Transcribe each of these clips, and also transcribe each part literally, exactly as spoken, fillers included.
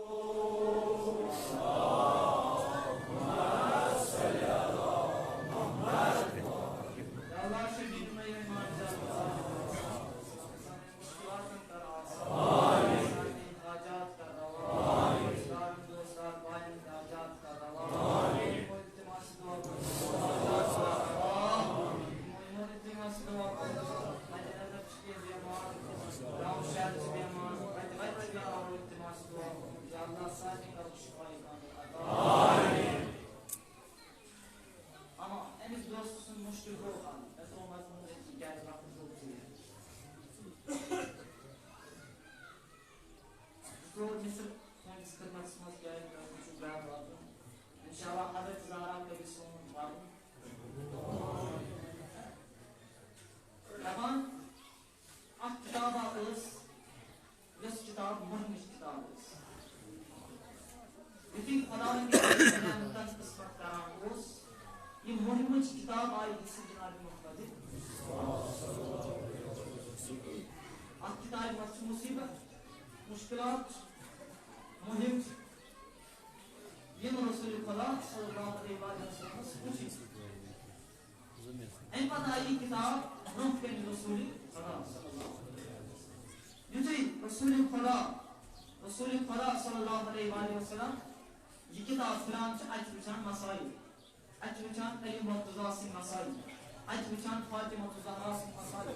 یا اللہ، شہید میرے ماں جان، مشکلاتن کر آسان، حاجات کر روا، رشتہ دار، دوست دار، بھائیوں کے حاجات کر روا۔ التماس دعا۔ التماس دعا۔ مدِ نظر چھِ کینٛہہ بیمار، گام شہر چھِ بیمار، وتہِ وتہِ چھِ بیمار، التماس دعا۔ یا اللہ، سارنٕے کرو شفای کامل عطا۔ اما أمِس دوستہٕ سُنٛد مُشکِل گوٚو حل۔ مےٚ ترٛوو مَزٕ مُنٛزٕ أتی، کیٛازِ وقت گوٚو ژیر۔ زٕ ژور مِصر تُہٕنٛدِس خدمتس منٛز، کیٛازِ تۄہہِ چھُو گرٕ واتُن۔ انشاءاللہ حضرت زہرا کٔرِو سون وَرُن۔ دَپان، اکھ کتابہ ٲس، یۄس کتاب مُہمٕچ کتاب ٲس۔ یُتھُے خداوندِ عالمَن قسمت کران اوس، یہِ مُہمٕچ کتاب آیہِ حصہٕ جناب محمد۔ اکھ کتابہِ منٛز چھُ مصیبت، مشکلات، مُہِم، یِم رسول خدا صلی اللہ علیہ وآلہ وسلمس وُچھ۔ اَمہِ پتہٕ آیہِ یہِ کِتاب برٛونٛہہ کَنہِ رسول خدا صلی اللہ علیہ وسلم۔ یُتھُے رسول خدا، رسول خدا صلی اللہ علیہ وآلہ وسلم یہِ کِتاب پھِران چھِ، اَتہِ چھِ وٕچھان مسائل، اَتہِ چھِ وٕچھان علی مرتضیٰ سٕنٛدۍ مسائل، اَتہِ چھِ وٕچھان فاطمہ زہرا سٕنٛدۍ مسائل،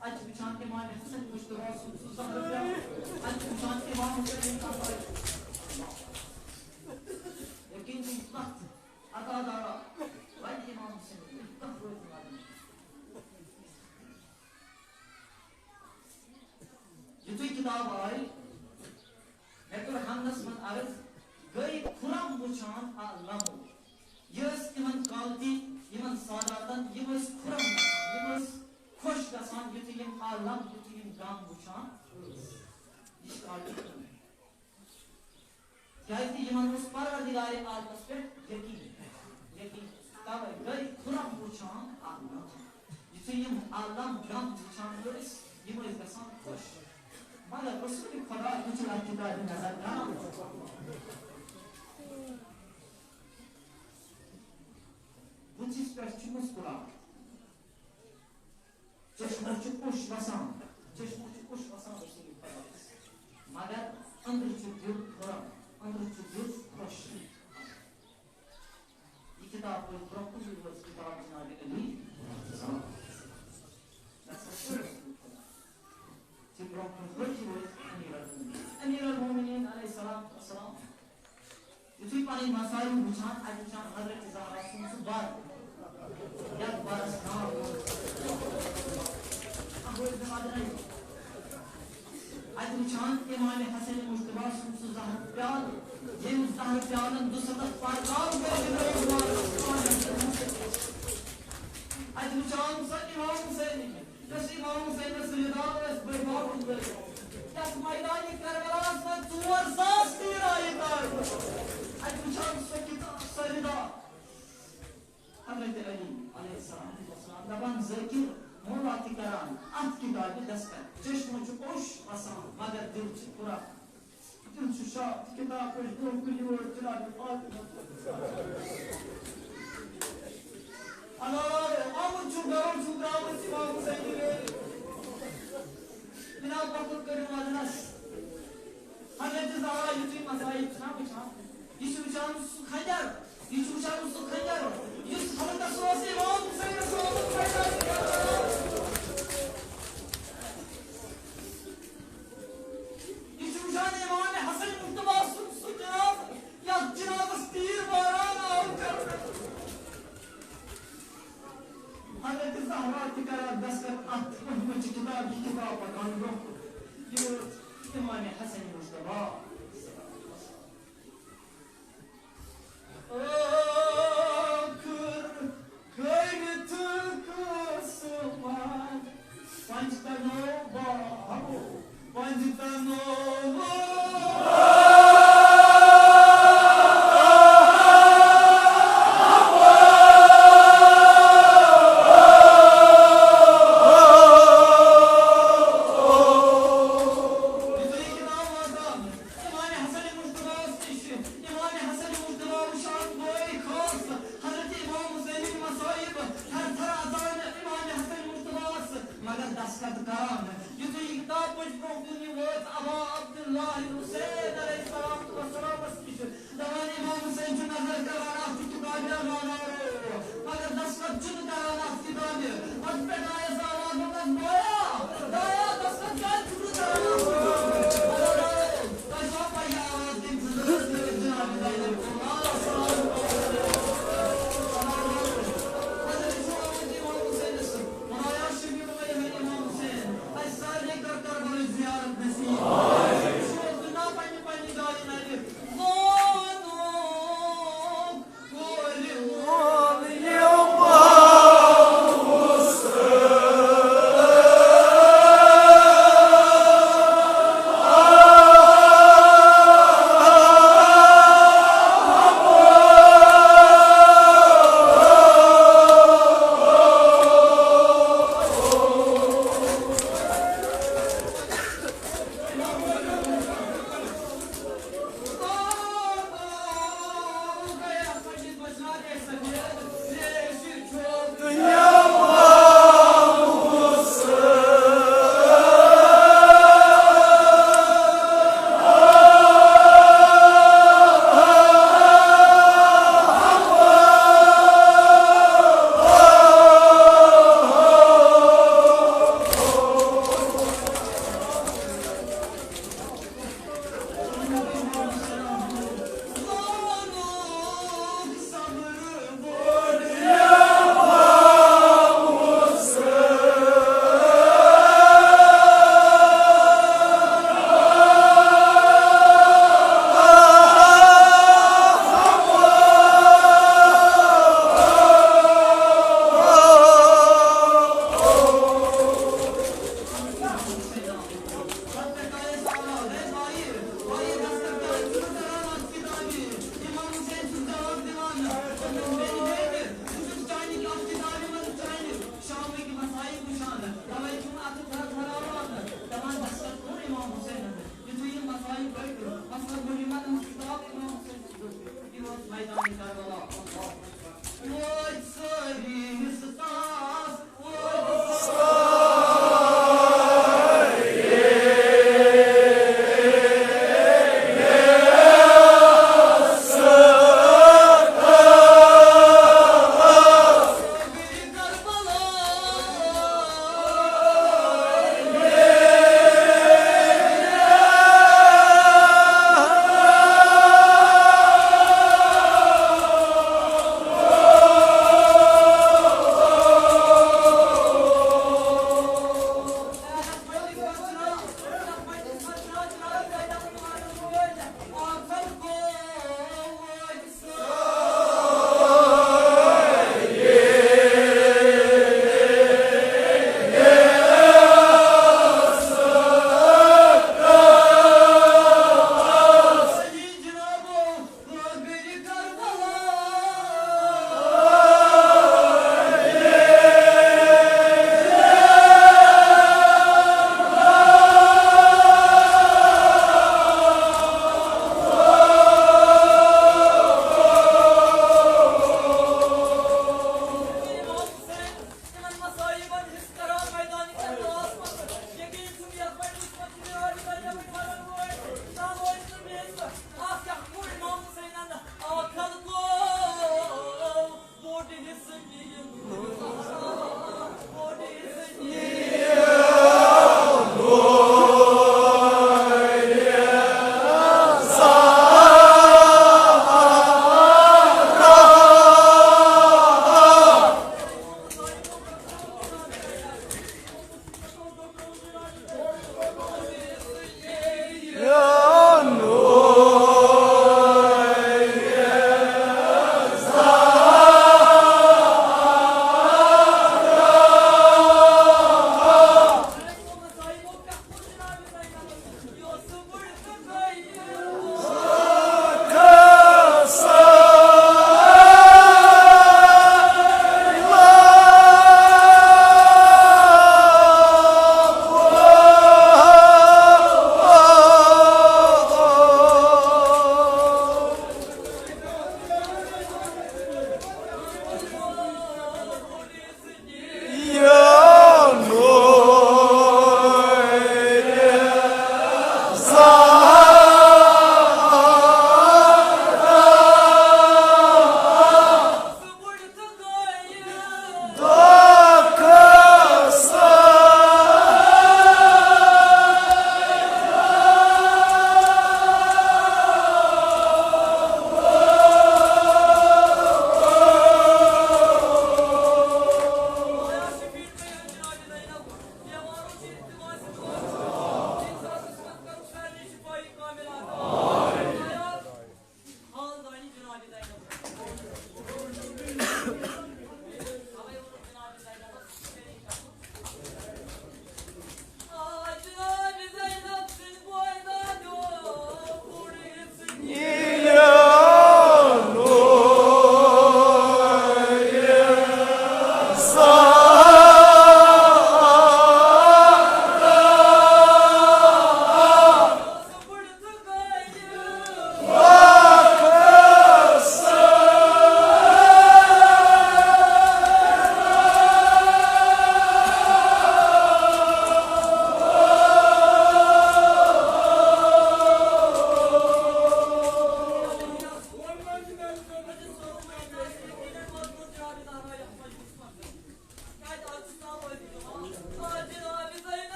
اَتہِ چھِ وٕچھان امام حسن مجتبیٰ سُنٛد سُہ زہرٕ پیٛالہٕ، اَتہِ چھِ وٕچھان امام حسین سٕنٛدۍ مسائل۔ یقین چھُ، یہِ کَتھ عطا دارا، وۄنۍ امام حسین، یہِ کَتھ روزِ نہٕ لَگان۔ یُتھُے کِتاب آے، مےٚ کٔر ہنگنس منٛز عرض، گٔے خُرم وٕچھان آ لمو۔ یہِ ٲسۍ تِمن کالتی، یِمن ساداتن، یِم ٲسۍ خُرم گژھان، یِم ٲسۍ خۄش گژھان، یُتھُے یِم آ لم، یُتھُے یِم غم وٕچھان ٲسۍ۔ یہِ چھِ کالتی۔ کیازِ یِمن اوس پروردگار عالمس پٮ۪ٹھ یقین، یقین۔ توے گٔے خُرم وٕچھان عالم۔ یُتھُے یِم عالم غم وٕچھان ٲسۍ، یِم ٲسۍ گژھان خۄش۔ مگر رسول خدا، یہِ چھُ اَتھ کِتابہِ نظر کران۔ بُتھِس پٮ۪ٹھ چھُ مسکراہٹ۔ چشمو چھُ اوٚش وسان، چشمو چھُ اوٚش وسان رسول خدایس۔ مگر أنٛدرٕ چھُ دِل خُرم، أنٛدرٕ چھُ دِل خۄش۔ یہِ کِتاب پٔرِتھ برٛونٛہہ کُن یہِ وٲژ کِتاب جناب علی۔ یہِ برٛونٛہہ کُن پٔرِتھ یہِ وٲژ امیر المومنین۔ امیر المومنین علیہ الصلوۃ والسلام۔ یُتھُے پنٕنۍ مسائل وٕچھان، اَتہِ وٕچھان حضرت زہرا سُنٛد سُہ بر، یَتھ برس ناو اوس۔ اَتھ ٲسۍ دِوان درٛنٛگۍ۔ اَتہِ وٕچھان امام حسن مجتبیٰ سُنٛد سُہ زہرٕ پیالہٕ، ییٚمہِ زہرٕ پیالن دُسَتتھ پرگام کٔرۍ جبرائیل پاک۔ اَتہِ وٕچھان سۄ امام حسینٕنۍ یۄس امام حسینس رضا ٲس بٔڑۍ بارُن کٔرِتھ۔ یتھ میدانِ کربلاہس منٛز ژور ساس تیٖر آیہِ کارنہٕ۔ اتہِ وٕچھان سۄ کِتاب، سۄ رضا۔ حضرت علی علیہ السلام اوس ونان، دپان، ذٲکر مولا تہِ کران اتھ کِتابہِ دستخط۔ چشمہٕ چھُ اوٚش وسان، مگر دِل چھُ پُران۔ تِم چھِ شاہ کِتاب پٲٹھۍ برٛونٛہہ کُن یور جناب فاطمہ۔ علاوٕ آمُت چھُ گرو چھُ درٛامُت امام حسین۔ جناب وقت کٔرِو مدنس۔ حضرت زہرا یُتھُے مسائل چھِنہ وٕچھان، یہِ چھُ وٕچھان سُہ خنجر، یہِ چھُ وٕچھان سُہ خنجر، یُس حضرت اوس امام حسینس لوگمُت خنجر۔ یہِ چھُ وٕچھان امام حسن مجتبیٰ سُنٛد سُہ جنازٕ، یتھ جنازس تیٖر باران آو کرنہٕ۔ حضرت زہرا تہِ کران دستخط اتھ مُہمٕچہِ کِتابہِ، یہِ کِتاب پکان برٛونٛہہ کُن۔ یہِ اوس امام حسن مجتبیٰ۔ ٲخٕر کٔرِتھ قٕسمت پنجتنو بابو، پنجتنو بابو۔ چھُنہٕ کران اَتھ کِتابہِ۔ پتہٕ پٮ۪ٹھ آیس آواز، دوٚپنس، "بایا، دایا، دستخط کیٛازِ چھُکھ نہٕ کران اَتھ کِتابہِ؟" تۄہہِ چھوا پَیی آواز کٔمۍ سٕنٛز ٲس؟ مےٚ ٲس جناب زینب۔ اللہ السلام علیکم۔ حضرت چھُ آمُت امام حسینس سۭتۍ۔ خدایا، شفیع میٲنۍ امام حسین، اَسہِ سارنٕے کر کربلٕچ زیارت نصیب۔ أسۍ چھِ اوترٕ نا پننہِ پننہِ جایہِ نَرِ۔ لونُک کورِ لون یِوان حسین۔